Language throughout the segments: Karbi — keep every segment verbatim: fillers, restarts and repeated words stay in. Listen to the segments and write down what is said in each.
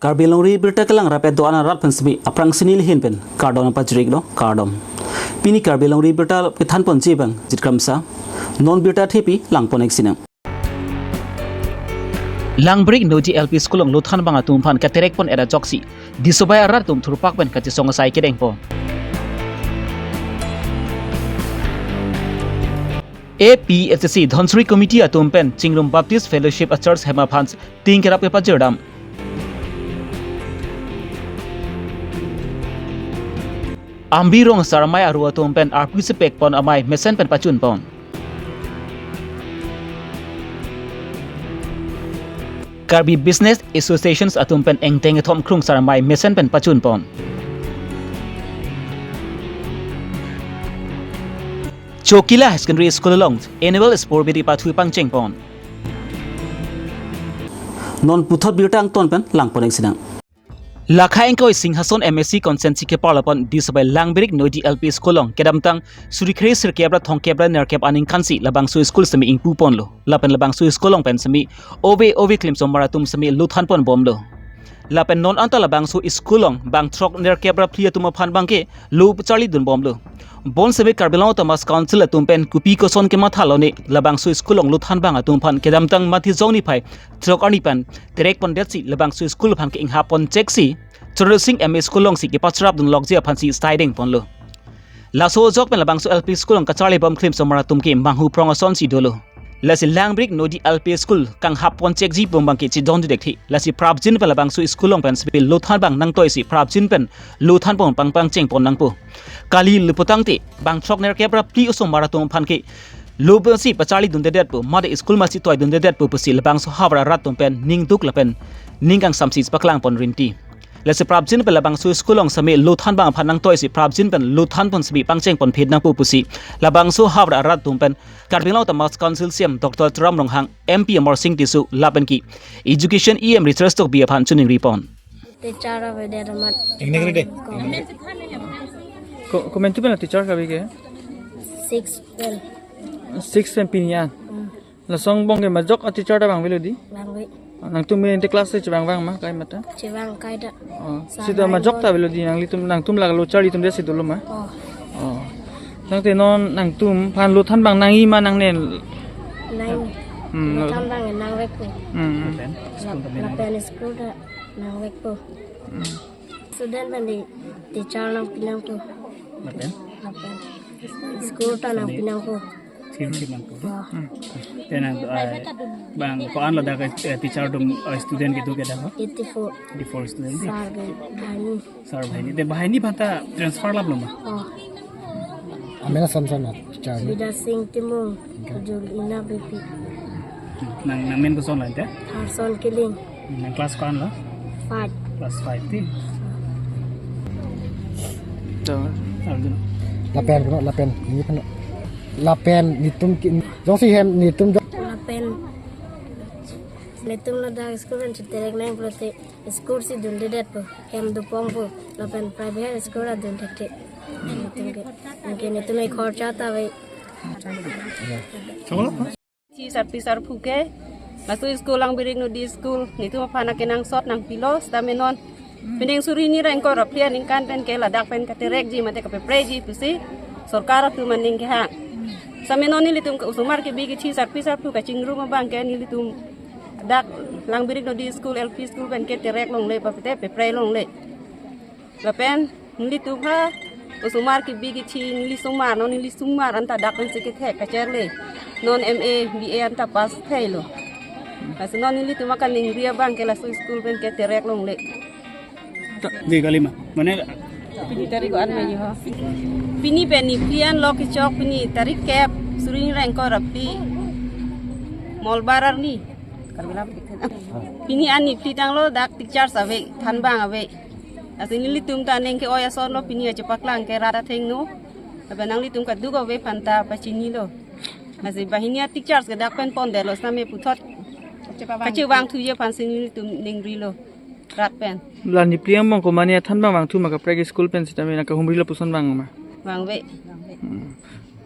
Karbi Longri Birta kelang rapet do-an arat pen semi aphrang sini lihin pen kardom pajiriklo, kardom. Pini Karbi Longri Birta kethanponji abang Jitkramsa. Non birta thepi langpon-ik sinang. Langbirik Noji L P School along lothan abang atum aphan katerek pon-et ajoksi disobai arat atum thurpak pen kachesong asai kedengpon. A P H C Dhansiri Committee atum pen Chingrum Baptist Fellowship a-church hem aphan ting kerap kepajirdam. Ambi rong asar amei aru atum pen arpu sipek pon amei mesen pen pachun pon. Karbi Business Associations atum pen engteng ethom krung asar amei mesen pen pachun pon. Chokila Higher Secondary School along annual sport bidi pathu pangcheng pon. Non puthot birta angton pen langpon-ik sinang. Lakha ingkoi Singhason M A C constituency keparlapon disobai Langbirik Noji L P School along kedamtang suri kre sirkep ra thomkep ra nerkep aningkansi labangso school semi ingpu ponlo. Lapen labangso school along pen semi ove ove klimsomar atum semi lothan pon bomlo. Lapen non anta labangso school along bang throk nerkep ra phli atum aphan abangke lo pacharlidun bomlo. Bonseme Karbi Anglong Autonomous Council atum pen kopi koson kematha lone labangso school along lothan abang atum aphan kedamtang Matijong niphai throk arni pen terek pondetsi labangso school aphan ke-inghap ponchek si Chorol Sing M A School alongsi kepacharapdun lokji aphansi striding ponlo. Laso ajok pen labangso L P School along kacharli bom klimsomar atum ke manghu prong asonsi dolo. Lasi Langbirik Noji L P School kanghap ponchekji pu abangke chidon dudek thi. Lasi prapjin pen labangso school along pen semi lothan abang nangtoisi prapjin pen lothan pon pangpangcheng pon nangpo. Kali lupotangte bang throk nerkep ra phli osomar atum aphan ke lo pensi pacharlidundedetpo, mate school masi toidundedetpo pusi labangso havar arat atum pen ningduk lapen ning kangsamsi paklang pon rinti. Lasi prapjin pen labangso school along semi lothan abang aphan nangtoisi prapjin pen lothan pon semi pangcheng ponphit nangpo pusi labangso havar arat atum pen Karbi Anglong Autonomous Council C M Doctor Tuliram Ronghang, M P Amarsing Tisso lapen ke Education E M Richard Tokbi aphan choningri pon. Teacher avedet amat. Ingnek avedet. Ko-, komantu pen teacher kabi ke? Six pen. Six pen pini an. Hmm. Lason angbong ke majok a-teacher ta vangvelo di? Vangve. Nangtum ante class si chevang vang ma kai mata? Chevang kai ta. Oh, sita majok ta avelo di nanglitum, nangtum lake lo charli atum desi dolo ma? Oh. Oh. Tangte non nangtum aphan lothan abang nangji ma nangne? Nang. Hmm, lo- lothan abang nangvekpo. Hmm, hmm. Lapen school ta nangvekpo. Hmm. Student pen di teacher nangpi nangpo. Lapen? Lapen school ta nangpi nangpo. Thim thim nangpo. Oh. Hmm. Te nang, eh, bang ko-an lo dak, eh, teacher atum, eh, student kedo ke dak? Eighty-four. Eighty-four student di? Sar ke bahini. Sar bahini. Te bahini aphan ta transfer laplo ma? Oh. Amen ason ason na, teacher amen? Bidya Sing Timung, Julina Beypi. Nang, nang men koson lo ante? Harson Killing. Nang class ko-an lo? Five. Class five ti? To. Arjun. Lapen ko, lapen. Nelitum ko. Lapen nelitum ke, jongsi hem nelitum jong. Lapen nelitum ladak school pen chiterek nang pulote school si dundedetpo. Hem dopongpo. Lapen private school ta dundedet. Nelitum ke. Anke nelitum ke khorcha ta ave. Thi sarpi sarpo ke, laso school Langbirik Noji School, nelitum aphan akenangsot nangpilo, sitame non pining suri hini ra ingkoi ra phli aningkan pen ke ladak pen katerekji mate kapepreji pusi sorkar atum aning kehang. Sitame non nelitum ke osomar kebi ke thi sarpi sarpo kachingrum abang ke nelitum dak Langbirik Noji School, L P school pen ke terek longle, papete pepre longle. Lapen nelitum ha osomar kebi kethi neli osomar, non neli osomar anta dak pensi kethek kacherle. Non M A, B A anta pass theilo. Lasi non nelitum akaningri abang ke laso school pen ke terek longle. Di kali ma. Mane pini tarik ko-an ma ji ho? Pini pen niphli an lo kechok, pini tarik kep, suri hini ra ingkoi ra phli. Mongolbar arni. Pini an niphli tanglo, dak teachers ave, thanbang ave. Lasi nelitum ta aning ke-oi asonlo, pini achepaklang ke rat athengno. Lapen nanglitum kadokave aphan ta pachinilo. Lasi banghini a-teachers ke dak pen pondetlo, sitame puthot kachevangthuji aphansi nelitum ningrilo rat pen. La niphli angbong ko mane thanbang vangthu ma kaprek school pen sitame nangkahumrilo puson vang ma? Vangve. Hmm.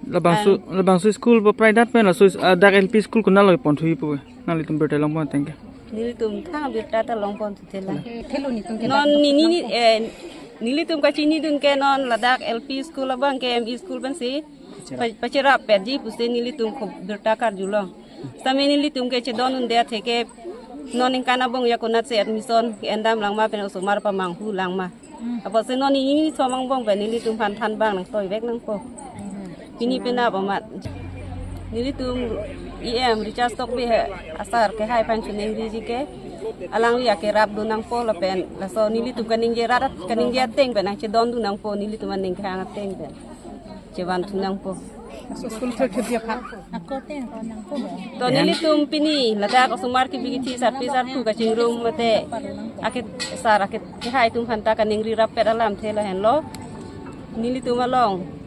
Labangso, labangso school paprek dak pen laso, ah, dak L P school konatlo ponthuji pu nanglitum birta longpon ateng ke? Nelitum thang birta ta longpon thuthe lang. Thelo netum ke non dak nini ni, eh, nelitum kachinidun ke non ladak L P school abang ke M E school pensi pa-, pacherappetji pusi nelitum ko birta karjulong. Sitame nelitum ke chedondunde atheke non ningkan abong ya konatsi admission ke-endam lang ma pen osomar pamanghu lang ma. Apotsi non nini somang bong pen nelitum aphan thanbang nangtoivek nangpo. Pini penap amat. Nelitum E M Richard Tokbi he asar kehai aphan choningri ji ke alangli akerap do nangpo lapen laso nelitum kaningje rat kaningje ateng pen nangchedondun nangpo, nelitum aning kehang ateng pen chevan thu nangpo. Laso school thirty aphan. Ako ateng ko nangpo. To nelitum pini ladak osomar kebi kethe sarpi sarpo kachingrum mate ake sar ake kehai atum aphanta kaningri rappet alamthe lahenlo. Nelitum along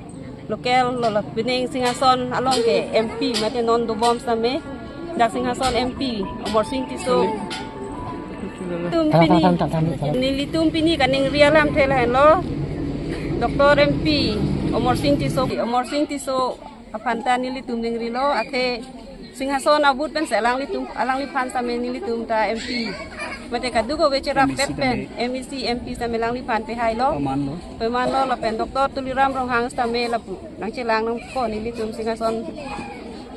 local lo lo pining Singhason along ke M P mate non dobom sitame dak Singhason M P Amarsing Tisso. Tum Than, than, pini than, than, than, than. Nelitum pini kaningri alamthe lahenlo. Doctor M P Amarsing Tisso, Amarsing Tisso aphanta nelitum ningrilo, athe Singhason abut pensi alanglitum, alangliphan sitame nelitum ta M P mate kadokave cherappet pen M E C, M P sitame alangliphan pehailo. Pamanlo. Pamanlo lapen Doctor Tuliram Ronghang sitame lapu nangchelang nangpo nelitum Singhason,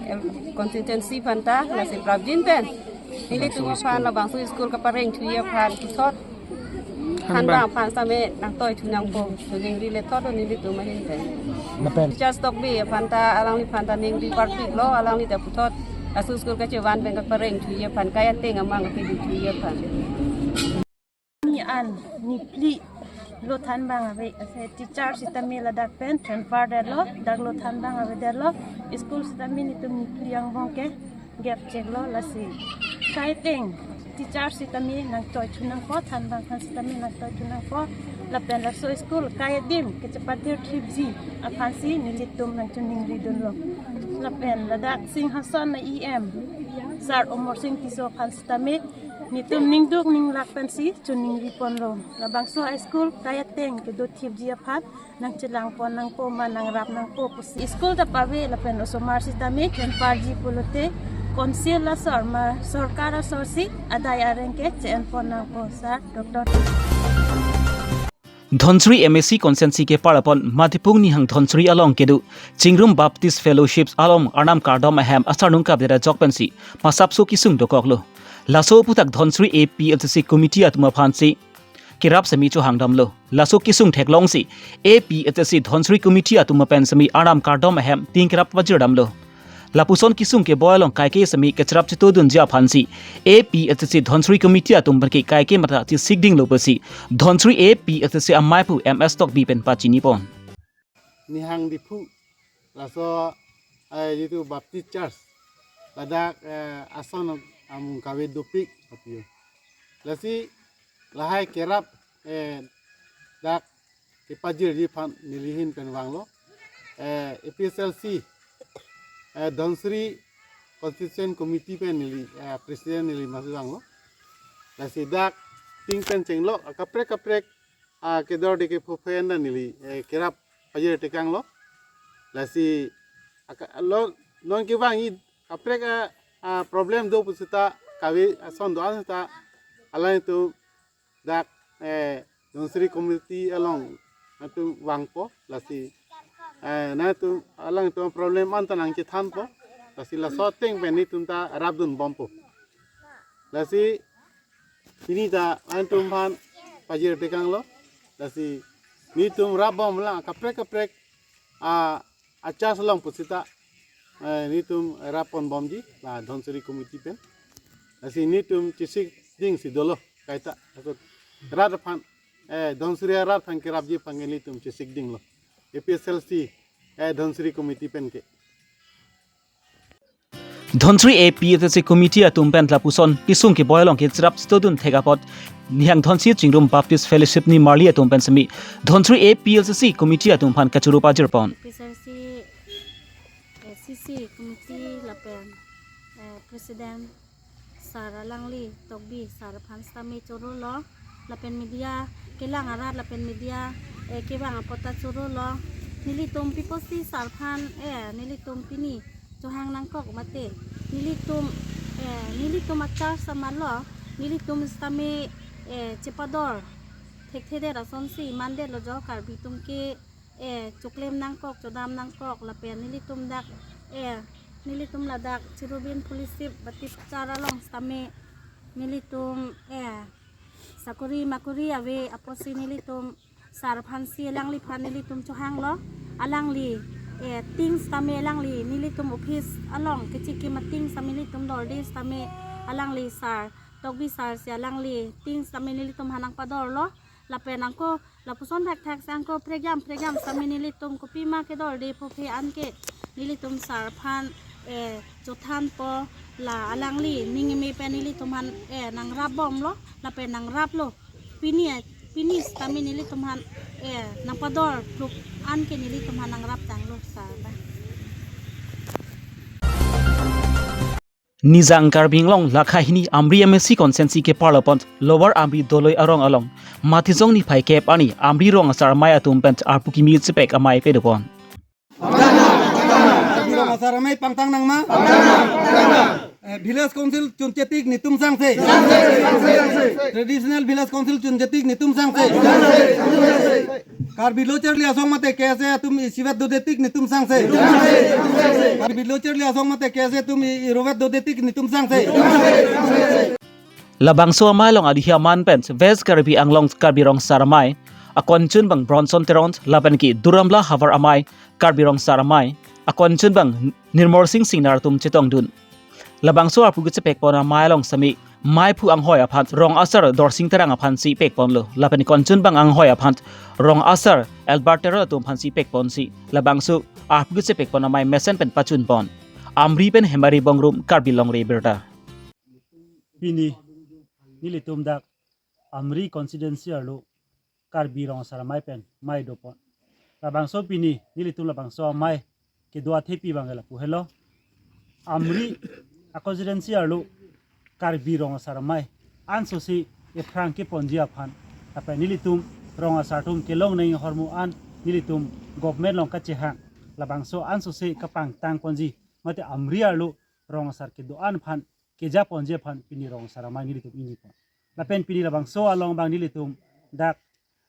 em, constituency aphanta, lasi prapjin pen nelitum aphan labangso school kapareng thuji aphan puthot thanbang aphan sitame nangtoi thu nangpo, choningri le thot nelitum ahin pen. Lapen Richard Tokbi aphanta alangliphanta ningri parpiklo, alangli ta puthot laso school kachevan pen kapareng thuji aphan, kai ateng amang kebi thuji aphan. Ni an, ni phli lo thanbang ave, ase teacher sitame ladak pen transfer detlo, dak lo thanbang avedetlo, school sitame netum ni phli angbong ke gap cheklo, lasi kai ateng teacher sitame nangtoi thu nangpo, thanbang aphan sitame nangtoi thu nangpo, lapen laso school kai adim kachepadir thipji aphansi nelitum nangchoningri dunlo. Lapen ladak Singhason a E M Sar Amarsing Tisso aphan sitame netum ningduk ninglak pensi choningri ponlo. Labangso a school kai ateng kedo thipji aphan nangchelang pon nangpo ma nangrap nangpo pusi. School ta pave lapen osomar sitame klemparji pulote council asor ma sorkar asorsi adai areng ke che-en pon nangpo, sir, doctor. Dhansiri M A C constituency kepar apon Matipung Nihang Dhansiri along kedo Chingrum Baptist Fellowships along Arnam kardom ahem asarnung kapdera jok pensi masapso kesung dokoklo. Laso aputhak Dhansiri A P H L C committee atum aphansi kerap semi chohangdamlo. Laso kesung theklongsi A P H L C Dhansiri committee atum pen semi Arnam kardom ahem tin kerap pajirdamlo. Lapuson kesung keboi along kaike semi kecherap chetodunji aphansi A P H L C Dhansiri committee atum pen ke kaike matha chesikdinglo pusi Dhansiri A P H L C amaipu M S Tokbi pen pachini pon. Nihang Diphu laso, eh, jitu Baptist Church ladak, eh, ason amung kave dopik apio. Lasi lahai kerap, eh, dak kepajirji aphan neli ahin pen vanglo. Eh, A P H L C, eh, Dhansiri Constituent Committee pen neli, eh, President neli masi vanglo. Lasi dak ting pen chenglok akaprek kaprek, ah, kedor de kepho phen neli, eh, kerap pajir tekanglo. Lasi aka-, lo non kevang i kaprek a, a problem do pusita kave ason do-an sita alangtum dak, eh, Dhansiri committee along nangtum vangpo, lasi, eh, nangtum alangtum problem anta nangchethanpo, lasi laso ateng pen netum ta rapdun bompo. Lasi pini ta nangtum aphan pajir tekanglo, lasi netum rap bom lang kaprek kaprek a, a church along pusita, eh, netum rap pon bomji la Dhansiri committee pen. Lasi netum chesikdingsi dolo kaita. Laso rat aphan, eh, Dhansiri rat aphan kerapji aphan ke netum chesikdinglo. A P H L C, eh, Dhansiri committee pen ke. Dhansiri A P H L C committee atum pen lapuson kesung keboi along kecherap chetodun thek apot Nihang Dhansiri Chingrum Baptist Fellowship nimarli atum pen semi Dhansiri A P H L C committee atum aphan kachoro pajir pon. A P H L C, eh, C C committee lapen, eh, president sir alangli Tokbi sir aphan sitame chorolo, lapen media kelang arat lapen media, eh, kevang apot ta chorolo. Nelitum piposi sir aphan, eh, nelitum pini chohang nangkok mate, nelitum, eh, nelitum a church amarlo, Nelitum sitame, eh, chepador thekthedet asonsi mandetlo jo, Karbi atum ke, eh, choklem nangkok, chodam nangkok, lapen nelitum dak, eh, nelitum ladak Cherubim Fellowship Baptist Church along sitame nelitum, eh, sakori makori ave apotsi nelitum sir aphansi alangliphan nelitum chohanglo. Alangli, eh, ting sitame alangli nelitum office along kechikim ating sitame nelitum dorde sitame alangli sir Tokbi sir si alangli ting sitame nelitum aphan nangpadorlo. Lapen angko lapuson thakthak si angko prekjam prekjam sitame nelitum kopima kedorde puphe anke nelitum sir aphan, eh, chothanpo, la alangli ning eme pen nelitum aphan, eh, nangrapbomlo, lapen nangraplo. Pini, pini sitame nelitum aphan, eh, nangpador pluk anke nelitum aphan nangraptanglo sir. Nijang Karbi Anglong lakha hini Amri M A C constituency keparlo pon Lower Amri Doloi arong along Mathijong niphai kep arni Amri rong asar amei atum pen arpu kimi chepek amei pedopon. Karbi rong asar amei pangtang nangma? Eh, Village Council chunchetik netum sangse. Traditional Village Council chunchetik netum sangse. Karbi lo charli asong mate K S A atum isivet dodetik netum sangse. Karbi lo charli asong mate K S A atum i-, irovet dodetik netum sangse. Labangso amei along adihi aman pen West Karbi Anglong Karbi rong asar amei akonchun abang Bronson Teron lapen ke Duar Amla havar amei Karbi rong asar amei akonchun abang Nirmol Sing Singnar atum chetongdun. Labangso arpu kechepekpon amei along sitame meiphu anghoi aphan rong asar Dorsing Terang aphansi pekponlo. Lapen konchun abang anghoi aphan rong asar Albert Teron atum aphansi pekponsi labangso arpu kechepekpon amei mesen pen pachunpon. Amri pen Hemari Bongrung, Karbi Longri Abirta. Pini nelitum dak Amri constituency arlo Karbi rong asar amei pen mei dopon. Labangso pini nelitum labangso amei kedo athepi abang lapu helo. Amri a constituency arlo Karbi rong asar amei ansose ephrang keponji aphan, lapen nelitum rong asar atum kelong nangji ahormu an nelitum government along kachehang, labangso ansose kapangtangponji mate Amri arlo rong asar kedo-an aphan kejaponji aphan pini rong asar amei nelitum ingjepon. Lapen pini labangso along abang nelitum dak,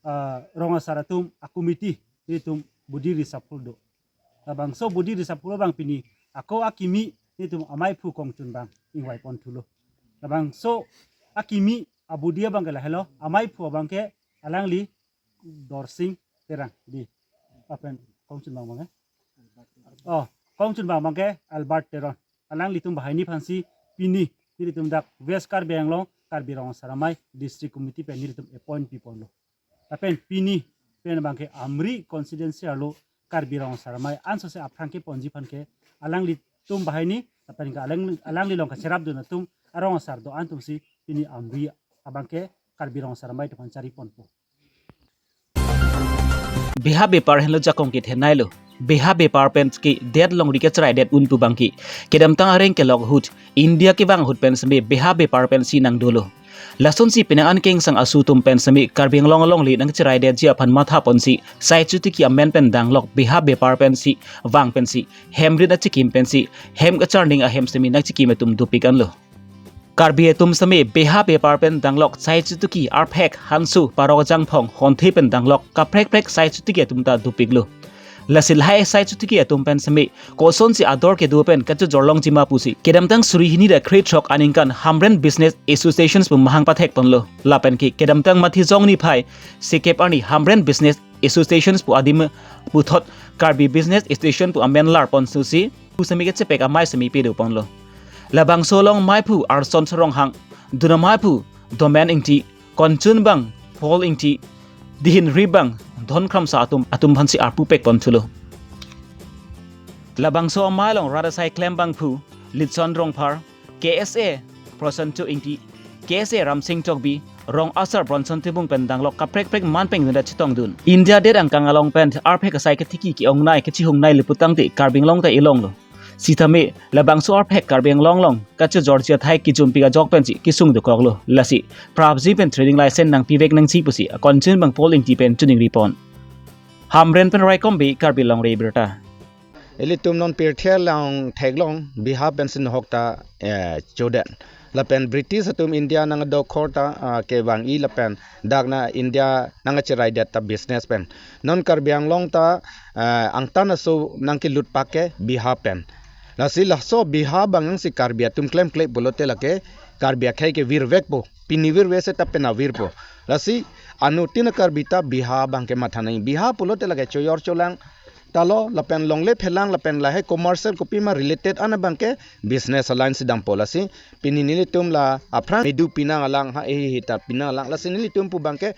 ah, rong asar atum a committee nelitum body reshuffle do. Labangso body reshuffle abang pini ako akimi nelitum ameiphu kongchun abang ingvaipon thulo. Labangso akimi a body abang ke lahelo, ameiphu abang ke alangli Dorsing Terang di. Lapen kongchun abang abang ke, oh, kongchun abang abang ke Albert Teron. Alanglitum banghini aphansi pini nelitum dak West Karbi Anglong Karbi rong asar amei district committee pen nelitum appoint piponlo. Lapen pini pen abang ke Amri constituency arlo Karbi rong asar amei ansose aphrang keponji aphan ke alanglitum banghini lapen ke alang, alangli along kacherapdun atum arong asar do-an atumsi pini Amri abang ke Karbi rong asar amei atum aphan chariponpo. Beha bepar henlo jakong kethenei lo. Beha bepar pen ke det longri kechiraidet un pu abang ke kedamtang areng kelok ahut, India kevang ahut pen sitame beha bepar pensi nangdolo. Lasonsi penang an kengsang asu atum pen sitame Karbi Anglong alongle nangchiraidetji aphan mathaponsi sai chotiki amen pen danglok beha bepar pensi vang pensi hem rit achikim pensi hem kacharning ahem sitame nangchikim atum dopik anlo. Karbi atum sitame beha bepar pen danglok sai chotiki, arphek, hanso, parok, jangphong, honthe pen danglok kaprek prek sai chotiki atum ta dopiklo. Lasi lahai sai chotiki atum pen sitame kosonsi ador kedo pen kachojor longjima pusi kedamtang suri hini ra krethrok aningkan Hamren Business Associations pu mahang pathekponlo. Lapen ke kedamtang Mathijong niphai sikep arni Hamren Business Associations pu adim puthot Karbi Business Association pu amen larponsi pu sitame kechepek amei sitame pedoponlo. Labangso along meiphu Arson Ronghang, dun ameiphu Domen Ingti, kongchun abang Paul Ingti, dihin ri abang Dhon Kramsa atum atum aphansi arpu pekpon thulo. Labangso amei along rat asai klem abangphu Litson Rongphar, K S A Prosanto Ingti, K S A Ramsing Tokbi, rong asar Bronson Timung pen danglok kaprek prek man pen nunda chetongdun. India det angkang along pen arphek asai ketiki ke-ongnei kechihungnei le putangte Karbi Anglong ta elonglo. Sitame labangso arphek Karbi Anglong along kachojorji athai kijumpi ajok pensi kesung dokoklo. Lasi prapji pen trading license nangpivek nangji pusi kongchun abang Paul Ingti pen chiningripon. Hamren pen Raikom Bey, Karbi Longri Abirta. Ilitum non pirthe along theklong beha pensi nahok ta, eh, chodet. Lapen British atum India nangdokhor ta, ah, kevang-i lapen dak na India nangcheraidet ta business pen. Non Karbi Anglong ta, ah, angtan aso nangkelutpak ke biha pen. Lasi laso biha abang si Karbi atum klemkle pulote lake Karbi akhei ke virvekpo. Pini virve seta penap virpo. Lasi anuttin a Karbi ta biha abang ke matha nangji. Biha pulote lake choyor cholang talo lapen longle phelang lapen lahai commercial kopima related an abang ke business alliance dampo. Lasi pini nelitum la aphrang medu pinang alang ha ehi hita pinang alang. Lasi nelitum pu abang ke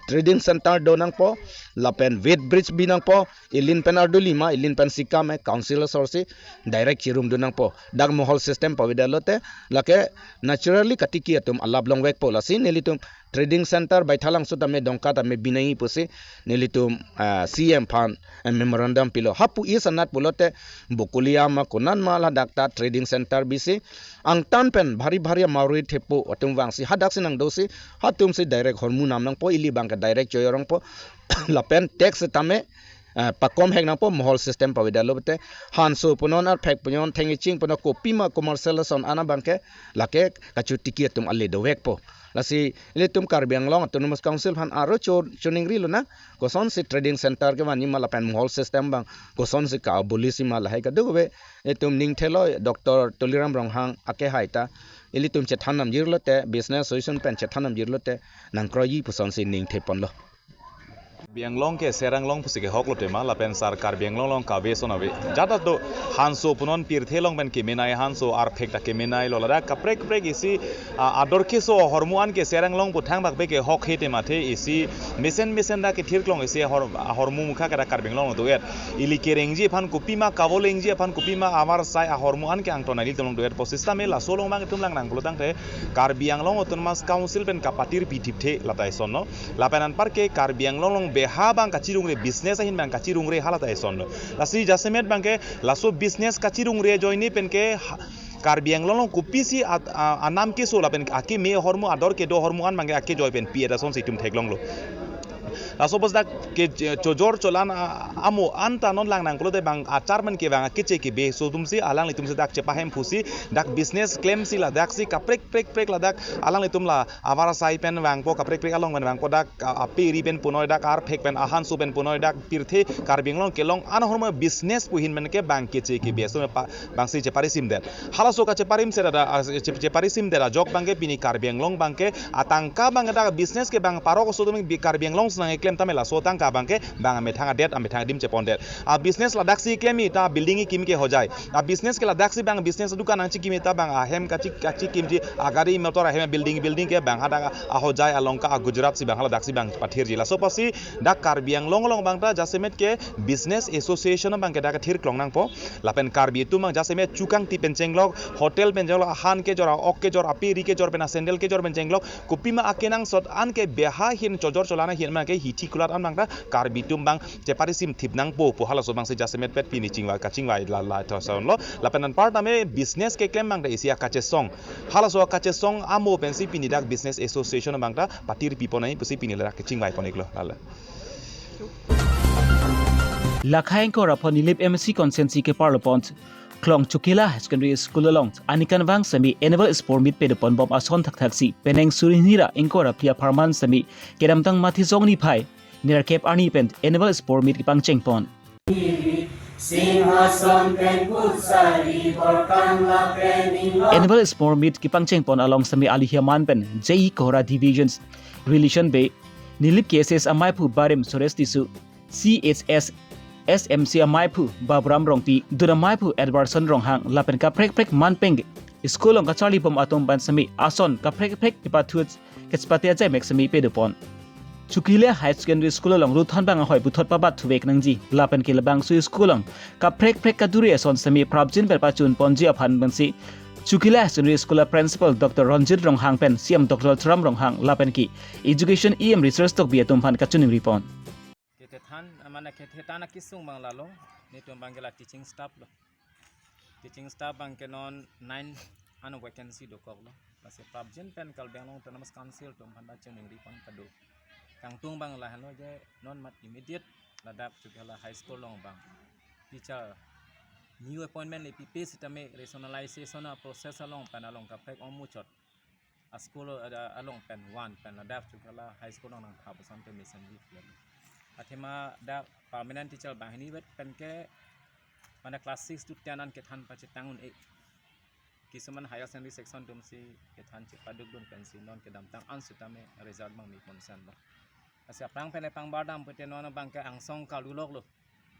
trading center do nangpo, lapen weight bridge bi nangpo, ilin pen arduli ma, ilin pen sikam e, council asor si direct chirum do nangpo. Dak mohol system pavedetlote, lake naturally katiki atum alap longvekpo. Lasi nelitum trading center baithalangso tame dongka tame binai pusi nelitum, ah, C M aphan, eh, memorandum pilo. Hapu isanat pulote Bokolia ma konan ma ladak ta trading center bisi angtan pen bhari bhari amari thepo atum vangsi hadak si nangdosi hatum si direct hormu nam nangpo, ili abang ke direct choyor nangpo lapen tax tame, eh, pakom hek nangpo mohol system pavedetlo pute hanso punon arphek punon thengching punon kopima commercial ason an abang ke lake kachotiki atum ale dovekpo. Lasi ilitum Karbi Anglong Autonomous Council aphan aro cho choningri lonang, kosonsi trading center kevanji ma lapen mohol system abang kosonsi ka-abolish ji ma lahai kadokave itum ning thelo Doctor Tuliram Ronghang akehai ta ilitum chethan namjirlote, business association pen chethan namjirlote nangkroiji pusonsi ning theponlo. Karbi Anglong ke Sera Anglong pusi kehoklo tema lapen sar Karbi Anglong along kave son ave. Jat atum hanso punon pirthe along pen kemenei, hanso arphek ta kemeneilo, ladak kaprek kaprek isi, ah, ador keso ahormu an ke Sera Anglong pu thangbak pen kehok he tema the isi mesen mesen dak kethirklong isi ahor-, ahormu mukha ke dak Karbi Anglong along do-et. Ili kerengji aphan kopima, kavolengji aphan kopima, avarsai ahormu an ke angton nelitum along do-etpo. Sitame laso along abang itum lang nangpulotangte Karbi Anglong Autonomous Council pen kapatir pithipthe lata eson no. Lapen anpar ke Karbi Anglong along beha abang kachirungre, business ahin abang kachirungre hala ta eson. Lasi jasemet abang ke laso business kachirungre ajoine pen ke ha-, Karbi Anglong along kopisi at-, a-, anam keso lapen akeme ahormu ador kedo ahormu an abang ke akejoi pen pi-et asonsi itum theklonglo. Laso bos dak ke ch-, chojor cholang a-, amo anta non lang nangpulote abang achar man kevang akeche kebe aso atumsi alanglitumsi dak chepahem pusi dak business klemsi ladaksi kaprek prek prek ladak alanglitum la avarsai pen vangpo, kaprek prek along pen vangpo, dak, a, ape ri pen punoi, dak arphek pen ahanso pen punoi, dak pirthe Karbi Anglong kelong an ahormu business pu ahin pen ke abang keche kebe aso pa-, abangsi cheparisimdet. Halaso kacheparimse dak, a, che-, cheparisimdet ajok abang ke pini Karbi Anglong abang ke atangka abang ke dak business ke abang parok aso atum bi Karbi Anglong si nangkeklem tame laso atangka abang ke abang amethang adet amethang adim chepondet. A business ladaksi klemji ta building kekim ke hojai. A business ke ladaksi abang business dukan nangchekimji ta abang ahem kachi-, kachekimji, agari motor ahem building building ke abang hadak ahojai along ke a Gujarat si abang ladaksi abang pathirji. Laso apotsi dak Karbi Anglong along abang ta jasemet ke business association abang ke dak thirklong nangpo. Lapen Karbi atum abang jasemet chukangti pen chenglok, hotel pen chenglok, ahan kejor, a-ok kejor, ape ri kejor pen asandal kejor pen chenglok, kopima akenangsot an ke beha ahin chojor cholang ahin abang ke hithi kulat an abang ta Karbi atum abang cheparisimthip nangpo pu halaso abangsi jasemet pet pini chingvai kachingvai la la thosonlo. Lapen anpar tame business keklem abang ta isi akachesong. Halaso akachesong amo pensi pini dak business association abang ta patir piponai pusi pini ladak kechingvai pon-iklo. Lale. Lakhai ingkoi ra pho Nilip M C constituency keparlo pon Klong Chokila Higher Secondary School along anikan vang semi annual sport meet pedopon bom ason thakthaksi penang suri hini ra ingkoi ra phli apharman semi kedamtang Mathisong niphai nerkep arni pen annual sport meet kepangcheng pon. Singhason pen pusari borkan lapen inglo. Annual sport meet kepangcheng pon along semi ali hiaman pen J E Kohora Divisions Relation Bay, Nilip K S S amaiphu Barim Suresh Tisso, C H S S M C amaiphu Baburam Rongpi, dun amaiphu Edwardson Ronghang, lapen kaprek prek manpeng school along kacharli bom atum pen semi ason kaprek prek kepathut kachepate ajaimek semi pedopon. Chokila Higher Secondary School along ruthon bang ahoi puthot pabat thuvek nangji, lapen ke labangso school along kaprek prek kaduri ason semi prapjin pen pachun ponji aphan pensi Chokila Higher Secondary School a Principal Doctor Ronjit Ronghang pen C M Doctor Tuliram Ronghang lapen ke Education E M Research Tokbi atum aphan kachiningri pon. Kethethan, mane kethethan akesung abang lalo, netum abang ke la teaching staff lo. Teaching staff abang ke non nine ano vacancy dokoklo. Lasi prapjin pen Karbi Anglong Autonomous Council atum aphan ta chiningri pon kado. Kangtung abang lahenlo je non mat immediate ladak Chokila High School along abang teacher new appointment le pipe sitame rationalization a-process along pen along kaprek ong muchot a-school, uh, along pen one pen ladak Chikala High School along nangtha puson te mesen di. Athema dak permanent teacher banghini vet pen ke mane class six to ten an kethan pachetang un-e. Kisuman higher secondary section atum si kethan chepaduk dun pensi non kedamtang an sitame result abang me ponsen lo. Lasi aphrang pen epangbar dam pute non abang ke angsong kalulok lo.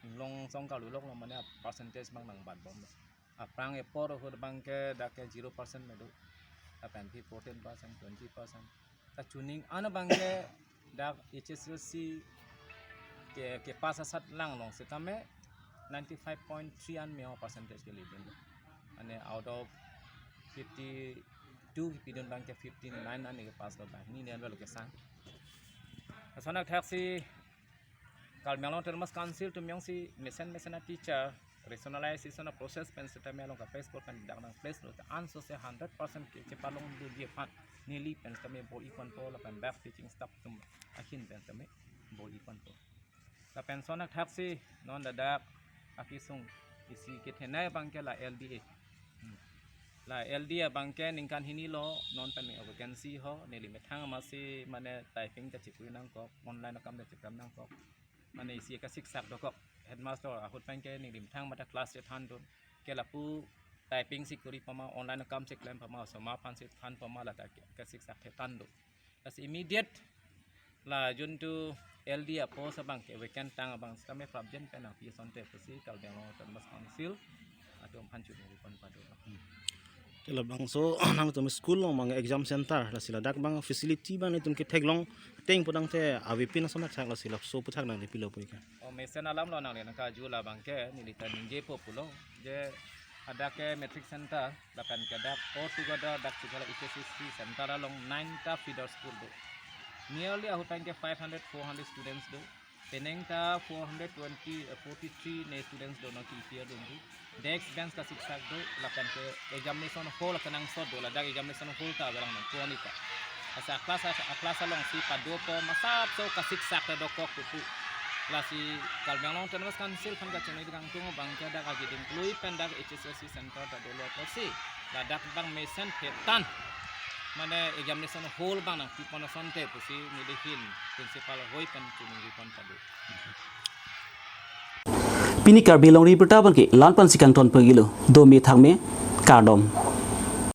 Inglong song kalulok lo mane percentage abang nangbat bom lo. Aphrang epor ahut abang ke dak ke zero percent me do. Lapen phi fourteen percent, twenty percent. Ta chuning an abang ke dak H S L C ke, ke pass asat lang long sitame ninety-five point three an me-o percentage ke le dun. Mane out of fifty-two kepidun abang ke fifty-nine an ke pass lo banghini ne an lo kesang. Lason athak si Karbi Anglong Autonomous Council atum jongsi mesen mesen a-teacher rationalization a-process pen sitame along kaprek school pen dak nang-place lo ta anso se hundred percent ke chepalong dunji aphan neli pen sitame bor-i ponpo lapen dak teaching staff atum ahin pen sitame bor-i ponpo. Lapen lason athak si non ladak akesung isi kethenei abang ke la L D A. Hmm. La L D A abang ke ningkan hini lo non pen me vacancy ho, neli methang amatsi mane typing ta chekuri nangkok, online akam ta chekrem nangkok. Mane isi kasiksak dokok. Headmaster ahut pen ke neli methang mata class chethan dun. Ke lapu typing si kuri pama, online akam si klem pama, osomar aphan si than pama lata ke, kasiksak thethan do. Lasi immediate la juntu L D A post abang ke vacant tang abang sitame prapjin pen nangpi asonte pusi Karbi Anglong Autonomous Council atum aphan chunwi pon pado. Te labangso nangtum school along abang exam center, lasi ladak abang facility abang netum ketheklong ateng pu tangte avepin ason athak, lasi laso aputhak nangli pilo pu ika. O mesen alam lo nangli nangkarju labang ke neli ta ningjepo pulo je hadak ke matric center lapen ke dak all together dak Chikala H S S C center along nine ta feeder school do. Nearly ahut pen ke five hundred, four hundred students do. Penang ta four hundred twenty, eh, forty-three ne students do, non ke E P R do nangji. Desk bench kasiksak do, lapen ke examination hall kenangsot do, ladak examination hall ta avelang nang puan ita. Lasi a-class, a-class along si padopo masap so kasiksak ta dokok pupu. Lasi Karbi Anglong Autonomous Council aphan kachinoi kangtung abang ke dak agiding klui pen dak H S S C center ta dolo pusi ladak abang mesen phetan mane examination hall abang nangpi pon asonte pusi neli ahin principal ahoi pen chunwi pon pado. Pini Karbi Longri Abirta abang ke la-an pensi kangton pagilo, dome thakme, kardom.